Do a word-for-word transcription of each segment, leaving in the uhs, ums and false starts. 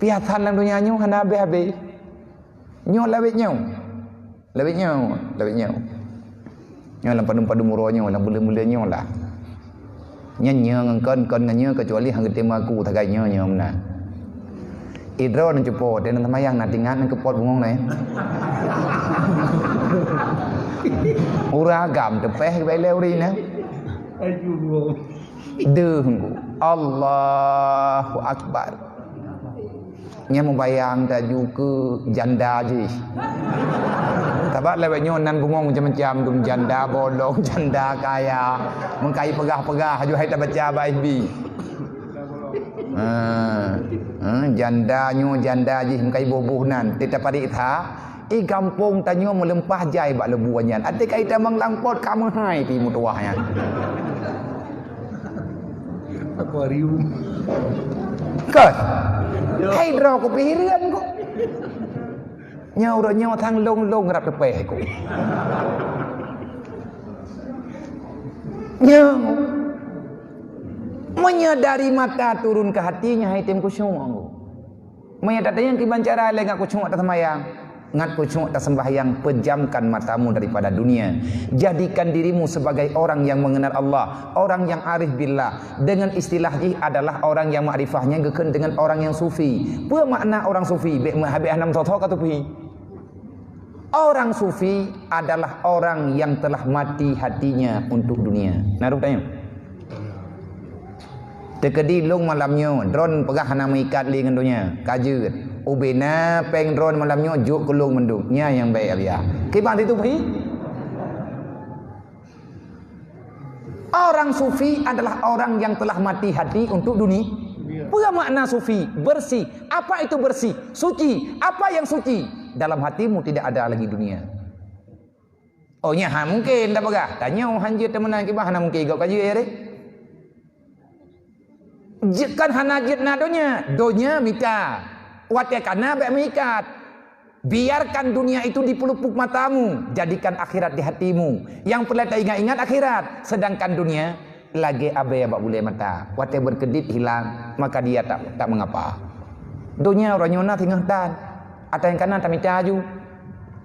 Hiasan lam donya nyoe hana habéh-habéh. Nyoe lawét nyoe. Lawét nyoe, lawét nyoe. Nyoe lam padum-padum uroe nyoe, lam buleuen-buleuen nyoe lah. Nyan nyoe ngon kon, kon ngon nyoe, kecuali hana geutem aku sagai nyoe, nyoe meunan. Idroe neucupo, teuh na seumayang na tingat nang keupot bungong nai. Ureueng agam teupeh bak ilée ureueng nyan. Deuh ngku. Allahu Akbar. Nyan mubayang taju keu janda jih. Sabab lawét nyoe nan bungong macam-macam tu, janda bolong, janda kaya. Meukai peugah-peugah aju hai tabaca bak F B. Ha. Ha, janda nyoe janda jih meukai boh-boh nan. Teuta parit tha, i gampông tanyoe meuleumpah jai bak leubue nyan. Até kai tamong lam pot ka meuhai pi meutuwah nyan. Akuarium. Kon. Hai droe kupikiran ku. Nyoe uroe nyoe sang long-long rab teupeh ku. Nyoe. Meunyoe dari mata turun ke hati, nyan hai tem khusyuk. Meunyoe tatanyong kiban cara lé ngat khusyuk taseumayang, ngat khusyuk taseumbahyang, pejamkan matamu daripada dunia. Jadikan dirimu sebagai orang yang mengenal Allah, orang yang arif billah. Dengan istilah jih adalah orang yang makrifahnya geukheun dengan orang yang sufi. Peue makna orang sufi? Bék meuhabéh hana meusoe-soe ka sufi. Orang sufi adalah orang yang telah mati hatinya untuk dunia. Na roh tanyoe. Teukeudi lôn malam nyoe, droen peugah hana meuikat lé ngon donya, ka jeuet. Ubena péng droen malam nyoe jok keu lôn mandum. Nyan nyang bèk, Abiya. Kiban situ pih. Orang sufi adalah orang yang telah mati hati untuk duni-, Peue makna sufi? Bersih. Apa itu bersih? Suci. Apa yang suci? Dalam hatimu tidak ada lagi dunia. Oh, nyan han mungken tapeugah. Tanyoe han jeuet teumeunan kiban hana mungken gob ka jeuet, ya deh. Jeuet kan hana jeuet na donya. Donya mita. Watèe ka na bèk meuikat. Biarkan dunia itu di pelupuk matamu, jadikan akhirat di hatimu. Nyang peureulèe taingat-ingat akhirat, sedangkan dunia lagèe abèe bak bulèe mata. Watèe berkedip hilang, maka dia tak, tak mengapa. Donya uroe nyoe na singoh tan. Ata nyang ka na tamita aju.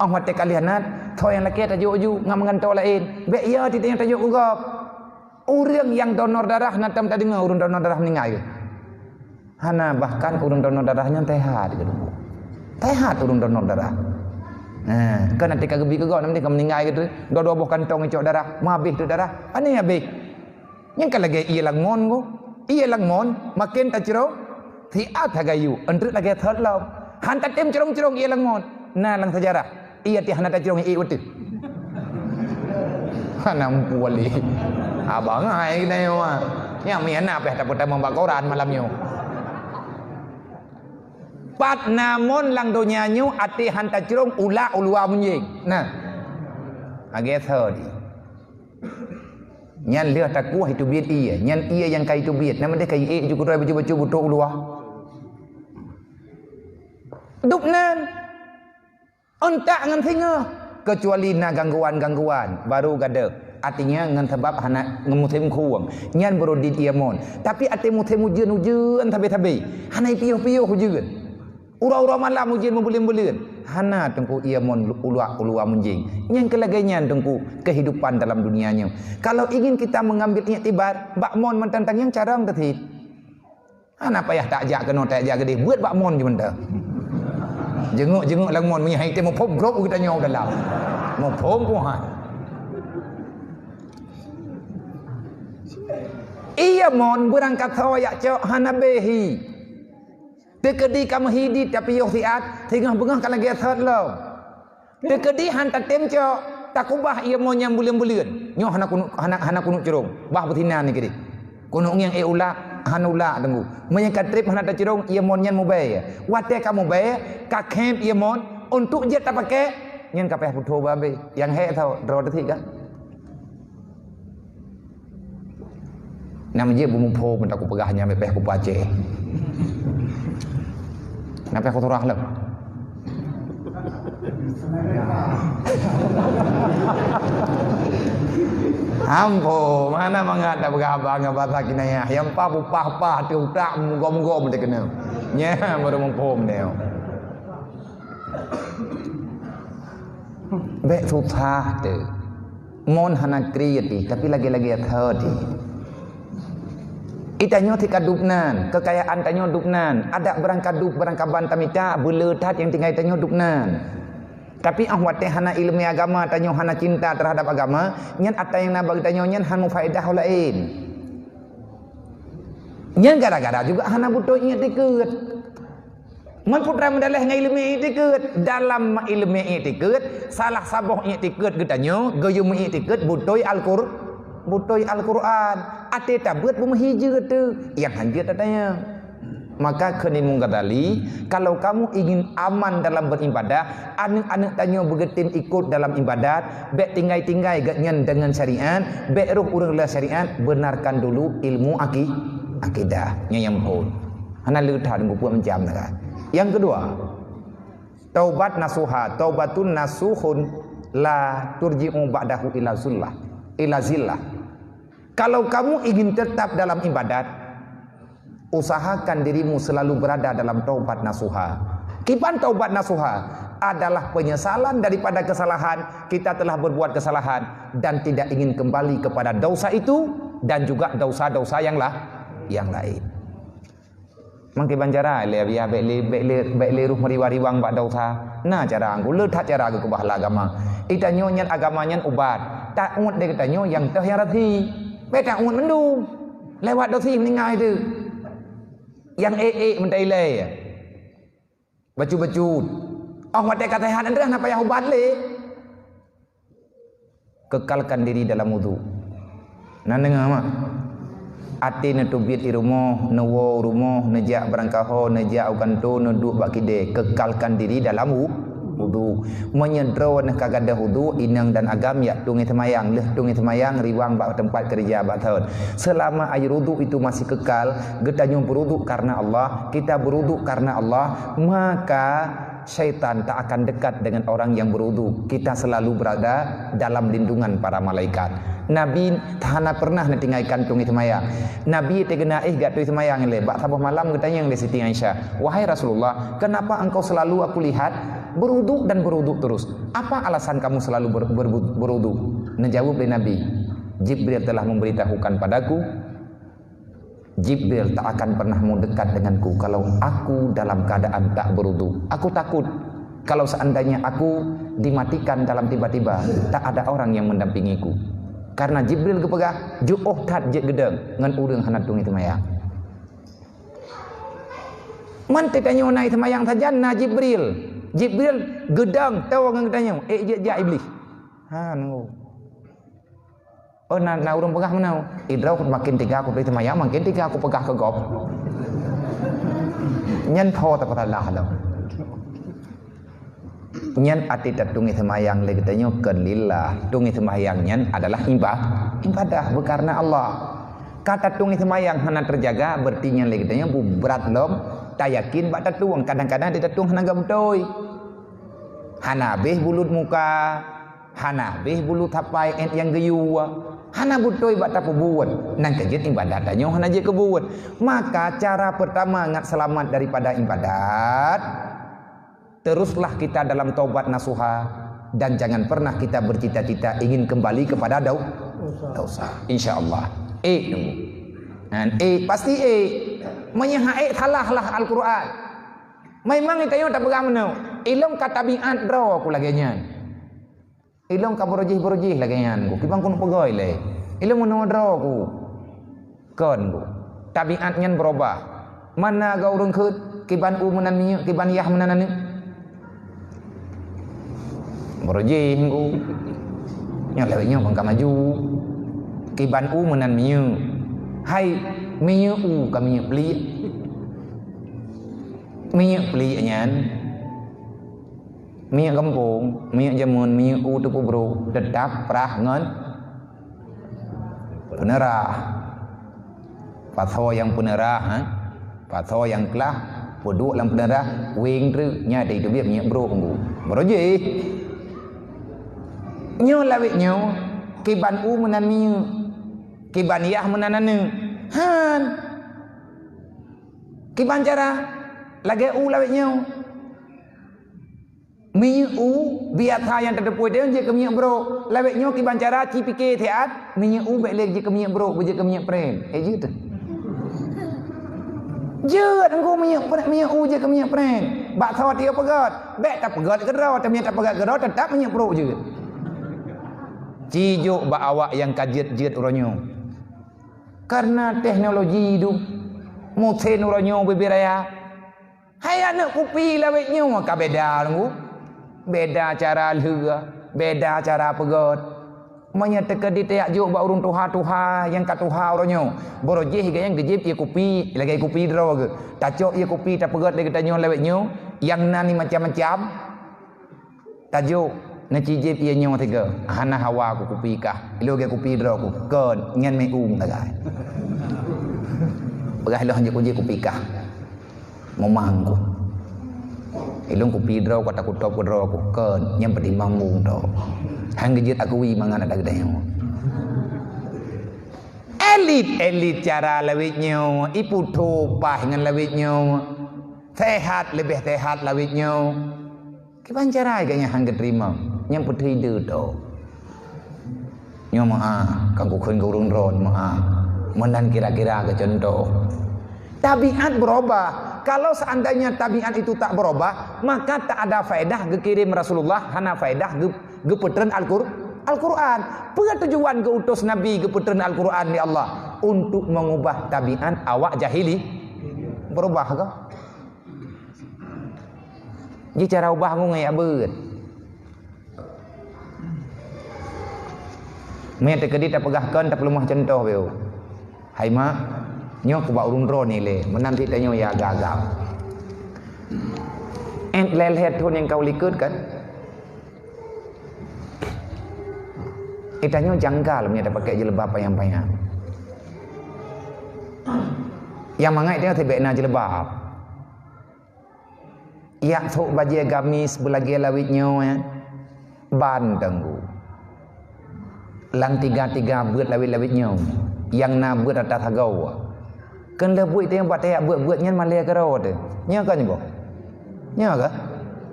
Óh watèe ka lheueh na, soe nyang lakèe tajok aju ngon meugantoe laén. Bèk yo teuh nyang tajok keu gob. Ureueng nyang donor darah na tam tadeungoe ureueng donor darah meuninggai. Hana, bahkan ureueng donor darah nyan sehat, ka teungku. Sehat ureueng donor darah. Nah, kan até ka geubi keu gob, nanti ka meuninggai gitu. Dua-dua boh kantong icok darah, meuhabéh tu darah. Pane habéh? Nyan ka lagèe ié lam ngon ko. Ié lam ngon, maken tacrông, siat sagai yue, eunteuk lagèe thot lom. Han tatem crông-crông ié lam ngon. Na lam sejarah. Iya teuh hana tacrông ék watèe. Hana muphom lé. Abang ai keunoe wah. Nyang meunan pih tapeutamong bak koran malam nyoe. Pat na mon lam donya nyoe até han tacrông ulak u luwa munjéng. Nah. Lagèe thot. Nyan lheueh takuah iteubiet ié. Nyan ié nyang ka iteubiet. Nama deh ka ié ju keudroe bacut-bacut butôk u luwa. Dup nan. Euntak ngon singoh, keucuali na gangguan-gangguan, baru gadôh. Artinya, ngon sabab hana ngon musém khueng, nyan baru dit ié mon. Tapi até musém ujeuen-ujeuen sabé-sabé, hana piôh-piôh ujeuen. Uroe-uroe malam ujeuen meubuleuen-buleuen, hana teungku ié mon ulak u luwa munjéng. Nyang keu lagèe nyan teungku keuhidupan dalam dunia nyoe. Kalau ingin kita mengambil iktibar, bak mon mantong tangieng carông teuh cit. Hana payah tajak keunoe, tajak keudéh, beuet bak mon jih mantong. Jeungok-jeungok lam mon, meunyo han item muphom grob geutanyoe u dalam. Muphom pih han. Ié mon beurangkat soe jak cok hana béhi. Teukeudi ka meuhidit tapi yoh siat, singoh beungoh ka lagèe sot lom. Teukeudi han tatem cok, takubah ié mon nyan buleuen-buleuen. Nyoe hana kuneuk, hana, hana kuneuk crông. Bah beusinan nyan keudéh. Kuneuk ngieng ék ulak, hana ulak teungku. Meunyo ka trép hana tacrông, ié mon nyan mubèe. Watèe ka mubèe, ka khép ié mon, untuk jeuet tapaké, nyan ka payah putho babé. Nyang hék tho, droe teuh cit kan. Nam jeuet beumuphom meuta kupeugah nyan, bèk payah kupacé. Napa kusurah lom? Ambo, mana mangat tapeugah haba ngon basa kinayah. Nyang pah bupah-pah teuh utak mugom-gom teuh keunoe. Nyan baru muphom nyoe. Bék susah teuh. Mon hana kriet jih, tapi lagée-lagée that jih. Ih, tanyoe sit ka dub nan, keukayaan tanyoe dub nan, adak beurangkadup beurangkaban tamita, beuleu that nyang tinggai tanyoe dub nan. Tapi óh watée hana iéleumé agama, tanyoe hana cinta teuhadab agama, nyan atra nyang na bak geutanyoe nyan hana mufaedah laén. Nyan gara-gara juga hana beutôi iktikeuet. Mon putra meudaléh ngon iéleumé iktikeuet, dalam iéleumé iktikeuet, salah saboh iktikeuet geutanyoe geuyue meuiktikeuet beutôi Alqur-, beutôi Alquran. Até tabeuet beumeuhi jeuet teuh, nyang han jeuet tatanyong. Maka kheun Imam Ghazali, kalau kamu ingin aman dalam beribadah, aneuëk-aneuëk tanyoe beugeutem ikot dalam ibadat, bék tinggai-tinggai geuhnyan deungon syariat, bék rôh ureuëng lé syariat, benarkan dulu ilmu aki-, akidah. Nyan nyang phôn. Hana leutat geupeue macam na kan. Yang kedua, taubat nasuha, taubatun nasuhun la turji'u ba'dahu ila zullah, ila zillah. Kalau kamu ingin tetap dalam ibadat, usahakan dirimu selalu berada dalam taubat nasuha. Kiban taubat nasuha adalah penyesalan daripada kesalahan, kita telah berbuat kesalahan dan tidak ingin kembali kepada dosa itu dan juga dosa-dosa yang lah, yang lain. Mangkiban cara lé biah bék lé, bék lé, bék lé rôh meuriwang-riwang bak dosa. Na cara ngku, le that cara geukeubah lé agama. Ih, tanyoe nyan agama nyan ubat. Taát lé geutanyoe nyang teuh nyang rasmi. Bék taát mandum. Lewat dosa meuninggai teuh. Nyang ék-ék meutai lé. Bacut-bacut. Óh watée ka seuhat, hana payah ubat lé. Kekalkan diri dalam wudu. Na deungoe mak? Até neuteubiet di rumoh, neuwoe u rumoh, neujak beurangkaho, neujak u kantô, neuduek bak kidée. Kekalkan diri dalam wu-, wudu. Meunyoe droeneuh ka gadôh wudu, inong dan agam jak tueng seumayang. Lheueh tueng seumayang, riwang bak teumpat keureuja bak thon. Selama air wudu itu masih kekal, geutanyoe berwudu karena Allah, kita berwudu karena Allah, maka syaitan tak akan dekat dengan orang yang berwudu. Kita selalu berada dalam lindungan para malaikat. Nabi hana pernah neutinggai kantong seumayang. Nabi teugeunaéh jak tueng seumayang ilée. Bak saboh malam geutanyong lé Siti Aisyah, "Wahai Rasulullah, kenapa engkau selalu aku lihat berwudu dan berwudu terus? Apa alasan kamu selalu ber-, ber-, berwudu?" Neujaweueb lé Nabi, "Jibril telah memberitahukan padaku, Jibril tak akan pernah mau dekat denganku kalau aku dalam keadaan tak berwudu. Aku takut kalau seandainya aku dimatikan dalam tiba-tiba, tak ada orang yang mendampingiku." Karena Jibril geupeugah, "Jiôh that jeuet geudong ngon ureuëng hana tueng seumayang." Man teutanyoe na seumayang sajan na Jibril. Jibril geudong toe ngon geutanyoe, "Ék jeuet jak Iblih." Ha, nunggu. Oh, na, na ureuëng peugah meunoe, "Idroe makin tiga aku tueng seumayang, makin tiga aku peugah keu gob." Nyan tho tapeusalah lom. Nyan até tatueng seumayang lé geutanyoe kon lillah. Tueng seumayang nyan adalah iba-, ibadah beukarna Allah. Ka tatueng seumayang hana teujaga, berarti nyan lé geutanyoe bu-, brat lom tayakin bak tatueng. Kadang-kadang di tatueng hana geubeutôi. Hana habéh bulut muka, hana habéh bulut hapai ék nyang geuyue, hana beutôi bak tapeubuet, nyan keuh jeuet ibadat tanyoe hana jeuet keubuet. Maka cara pertama ngat seulamat daripada ibadat, teruslah kita dalam taubat nasuha dan jangan pernah kita bercita-cita ingin kembali kepada dau-, dosa. Insya Allah. Ék nunggu. Nyan ék, pasti ék. Meunyoe han ék, salah lah Al-Quran. Memang tanyoe tapeugah meunoe, "Ilong ka tabiat droe ku lagée nyan. Ilong ka beurujih-beurujih lagée nyan ku, kiban ku neupeugoe lé. Ilong meunoe droe ku." Kon ku. Tabiat nyan beurubah. Mana geu ureuëng kheut, kiban u meunan minyeuk, kiban yah meunan aneuëk. Beurujih ku. Nyoe lawét nyoe ban ka maju. Kiban u meunan minyeuk. Hai, minyeuk u ka minyeuk peulik. Minyeuk peulik nyan, minyeuk gampông, minyeuk jameun, minyeuk u teupeubrôk, teutap prah ngon peuneurah. Pasoe nyang peuneurah, ha? Pasoe nyang klah, peuduek lam peuneurah, weng treuk, nyan teubiet minyeuk brôk ngu. Beurujih. Nyoe lawét nyoe, kiban u meunan minyeuk, kiban yah meunan aneuëk. Han. Kiban cara? Lagèe u lawét nyoe. Minyeuk u biasa nyang tateupeue teuh jeuet keu minyeuk brôk. Lawét nyoe kiban cara ci pike siat, minyeuk u bèk lé jeuet keu minyeuk brôk, beujeuet keu minyeuk pren. Eh, jeuet teuh. Jeuet engko minyeuk pre-, minyeuk u jeuet keu minyeuk pren. Bak soe tiep peugöt, bèk tapeugöt keudroe, tapi tapeugöt keudroe teutap minyeuk brôk jeuet. Ci jok bak awak nyang ka jeuet-jeuet uroe nyoe. Karena teknologi hidup, musén uroe nyoe bubé raya. Hai aneuk kupi lawét nyoe ka beda nunggu. Beda cara lheueh, beda cara peugöt. Meunyoe teukeudi tajak jok bak ureueng tuha-tuha nyang ka tuha uroe nyoe, barô jih gobnyan geujieb ié kupi lagèe kupi droe geuh. Tacok ié kupi tapeugöt lé geutanyoe lawét nyoe, nyang na ni macam-macam. Tajok, neuci jieb ié nyoe sigoe, hana hawa ku kupi kah. Ilôn lagèe kupi droe ku, kon, nyan meu'ueng sagai. Peugah lôn hanjeuet kujieb kupi kah. Meumang ku. Ilôn kupi droe ku, ata kutôb keu droe ku, kon, nyan peutimang mueng droe. Han geujeuet akui mangat ata geutanyoe. Elit-elit cara lawét nyoe, iputôh paih ngon lawét nyoe. Sehat leubeh sehat lawét nyoe. Kiban cara gobnyan han geuteurimong, nyang peuteui deuh tho. Nyoe meu'ah, ka kukheun keu ureueng droe meu'ah. Meunan kira-kira keu cuntoh. Tabiat berubah. Kalau seandainya tabiat itu tak berubah, maka tak ada faedah geukirém Rasulullah, hana faedah geu-, geupeutreun Al-Qur-, Al-Quran. Peue tujuan geu-utus Nabi geupeutreun Al-Quran lé Allah? Untuk mengubah tabiat awak jahili. Berubah kah? Ji cara ubah ngon ngon jak beuet. Meunyoe teukeudi tapeugah kon, tapeuleumah cuntoh beu. Hai mak, nyoe kubak ureueng droe nilai, meunan cit tanyoe ya agam-agam. Eh, lhèe-lhèe thôn nyang ka u likot kan? Eh, tanyoe janggal meunyoe tapakèk jilbab panyang-panyang. Nyang mangat tanyoe sibèk na jilbab. Jak sôk bajèe gamis beulagèe lawét nyoe, eh, ban teunggu. Lam tiga-tiga beuet lawét-lawét nyoe, nyang na beuet ata sagoe. Kheun lheueh buet teuh bak tajak beuet-beuet nyan malèe keudroe teuh. Nyoe kon boh? Nyoe kah?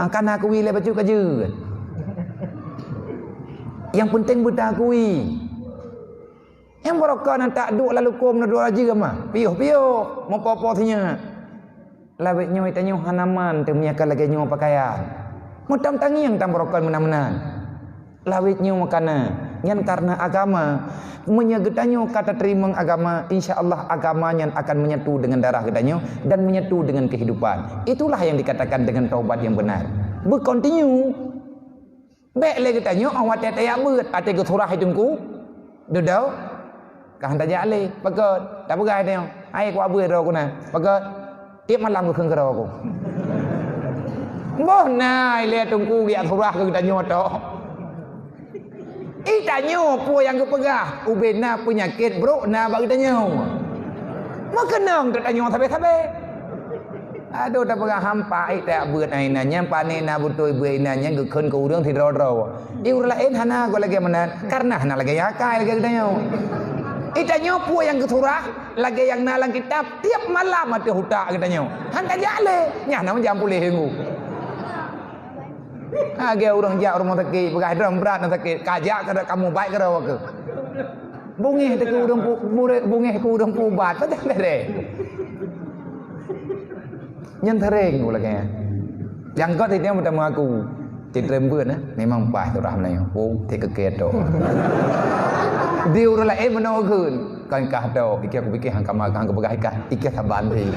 Ah, ka na akui lé bacut ka jeuet. Nyang peunteng beutakui. Nyang barokon na tak duek lam lukôm na dua raja mah. Piôh-piôh, meupo-po sinyak. Lawét nyoe tanyoe hana man teuh meunyoe ka lagèe nyoe pakaian. Meutam tangieng tam barokon meunan-meunan. Lawét nyoe meukanan, nyan karena agama. Meunyoe geutanyoe ka tateurimong agama, insya Allah agama nyan akan menyatu dengan darah geutanyoe dan menyatu dengan kehidupan. Itulah yang dikatakan dengan taubat yang benar. Beukontinyu. Bèk lé geutanyoe 'oh watèe tajak beuet, até geusurah i teungku. Dudoe. Ka han tajak lé. Pakon? Tapeugah i tanyoe, "Hai, kuak beuet droe ku na." Pakon? Tiep malam geukheun keudroe ku. Boh na ilèe teungku geujak surah keu geutanyoe tok. I tanyoe peue nyang geupeugah, ubé na peunyakét brôk na bak geutanyoe. Meukeunong geutanyoe sabe-sabe. Adoh, tapeugah hampa, eh, tajak beuet inan nyan, pané na beutôi beuet inan nyan geukheun keu ureueng sidroe-droe. Di ureueng laén hana goe lagèe meunan, kareuna hana lagèe akai lagèe geutanyoe. Eh, tanyoe peue nyang geusurah, lagèe nyang na lam kitab, tiep malam ateueh utak geutanyoe. Han tajak lé, nyan na meujam puléh teungku. Lagèe ureueng jak rumoh sakét, peugah droe brat na sakét, ka jak keudroe kamoe, bèk keudroe keuh. Bungéh teuh keu ureueng pu-, murit, bungéh keu ureueng peuubat, pajan bèrèh. Nyan sering ulagèe nyan. Nyang göt sitiang meutamong aku. Cit rembeuet, eh, memang paih tu dah meunyoe. Oh, tik keu keto. Di ureueng laén meunoe geukheun. Kan kah tok, ikeu aku pikir hang kama, hang keubah ikah, ikeu saban deh.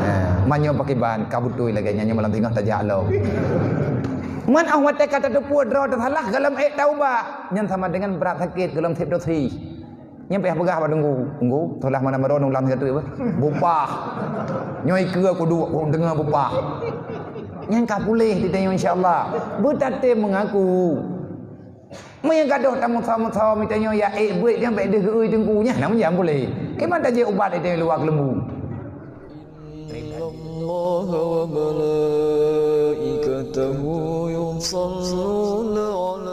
Ha, meunyoe pakriban, ka beutôi lagèe nyan, nyoe malam singoh tajak lom. Man 'oh watèe ka tateupeue droe teusalah, gohlom ék taubat, nyan sama dengan brat sakét, gohlom sép dosi. Nyan payah peugah bak teungku, "Teungku, teulah mana meudroe ulang siat teuk beh." Bupah. Nyoe ikeue kuduek, ku deungoe bupah. Nyan ka puléh di tanyoe insya Allah. Beutatem meungaku. Meunyoe gadôh tameusoe-meusoe mitanyoe ya ék beuet nyang bèk deuh geu-eu teungku nyan, na meunyan puléh. Kiban tajak ubat di tanyoe luwa keuleumbu. إن الله وملائكته يصلون على